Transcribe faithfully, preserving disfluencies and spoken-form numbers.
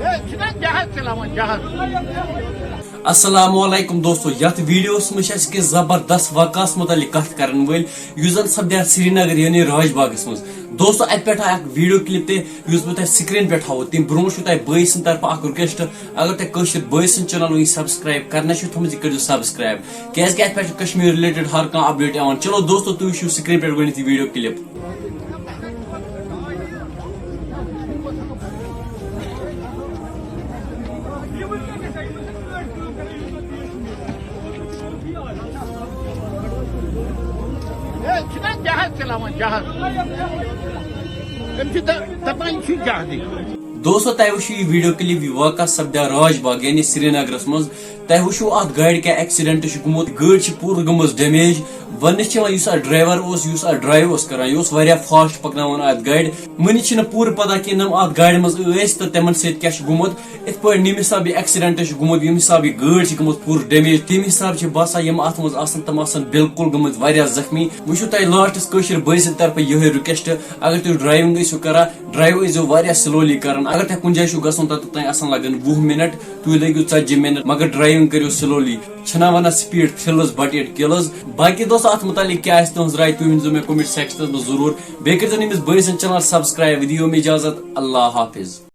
ہے، چھُنہ جہاز چلاوان، جہاز۔ السلام علیکم دوستو، یتھ ویڈیوس منٛز چھِ أسۍ أکِس زبردست واقعس متعلق کتھ کرن وٲلۍ، یُس زن سپدیو سرینگر یعنی راج باغس منٛز۔ دوستو، اتہِ پٮ۪ٹھ آو اکھ ویڈیو کلپ تہِ، یُس بہٕ تۄہہِ سکرین پٮ۪ٹھ ہاوو۔ تمہِ برونٛہہ چھُ تۄہہِ بٲے سٕنٛدِ طرفہٕ اکھ رِکویسٹ، اگر تۄہہِ کٲشِر بٲے سٕنٛز چینل وٕنہِ سبسکرایب کرنہٕ چھِ تھٲومٕژ، یہِ کٔرِو سبسکرایب، کیازِ کہِ اتہِ پٮ۪ٹھ چھُ کشمیر رِلیٹڈ ہر کانٛہہ اپڈیٹ یِوان۔ چلو دوستو، تُہۍ وٕچھِو سکرین پٮ۪ٹھ گۄڈٕنیتھ یہِ ویڈیو کلپ۔ ہے، چھُنہ جہاز چلاوان، جہاز۔ أمۍ چھِ دَ-، دَپان، یہِ چھُ جہازٕے۔ دوستو، تۄہہِ وٕچھِو یہِ ویڈیو کلپ، یہِ واقعہ سپدیو راج باغ یعنی سرینگرس منٛز۔ تۄہہِ وٕچھِو اتھ گاڑِ کیٛاہ ایکسیڈنٹ چھُ گوٚمُت، گٲڑۍ چھِ پوٗرٕ گٔمٕژ ڈیمیج۔ وننہٕ چھِ یِوان، یُس اتھ ڈرایور اوس، یُس اتھ ڈرایو اوس کران، یہِ اوس واریاہ فاسٹ پکناوان اتھ گاڑِ۔ مٔنی چھِنہٕ پوٗرٕ پتہ کینٛہہ، یِم اتھ گاڑِ منٛز ٲسۍ تہٕ تِمن سۭتۍ کیٛاہ چھُ گوٚمُت۔ یِتھ پٲٹھۍ ییٚمہِ حساب یہِ ایکسیڈنٹ چھُ گوٚمُت، ییٚمہِ حساب یہِ گٲڑۍ چھِ گٔمٕژ پوٗرٕ ڈیمیج، تَمہِ حساب چھِ باسان یِم اتھ منٛز آسن، تِم آسن بالکل گٔمٕتۍ واریاہ زخمی۔ وٕچھِو تۄہہِ لاسٹس کٲشِر بٲے سٕنٛدِ طرفہٕ یِہوٚے رِکویسٹ، اگر تُہۍ ڈرایونگ ٲسِو کران، ڈرایو ٲسۍزیو واریاہ سلولی کران۔ اگر تۄہہِ کُنہِ جایہِ چھُو گژھُن، توٚتام آسان لگان وُہ منٹ، تُہۍ لٔگِو ژتجی منٹ، مگر ڈرایونگ کٔرِو سلولی۔ چھِنہ ونان speed thrills but it kills۔ باقی دوستو، اتھ متعلق کیٛاہ آسہِ تُہنٛز راے، تُہۍ ؤنۍزیو مےٚ کمنٹ سیکشنس منٛز ضروٗر۔ بیٚیہِ کٔرۍزیو نہٕ أمِس بٲے سٕنٛز چینل سبسکرایب۔ ودِ یِیو مےٚ اجازت، اللہ حافظ۔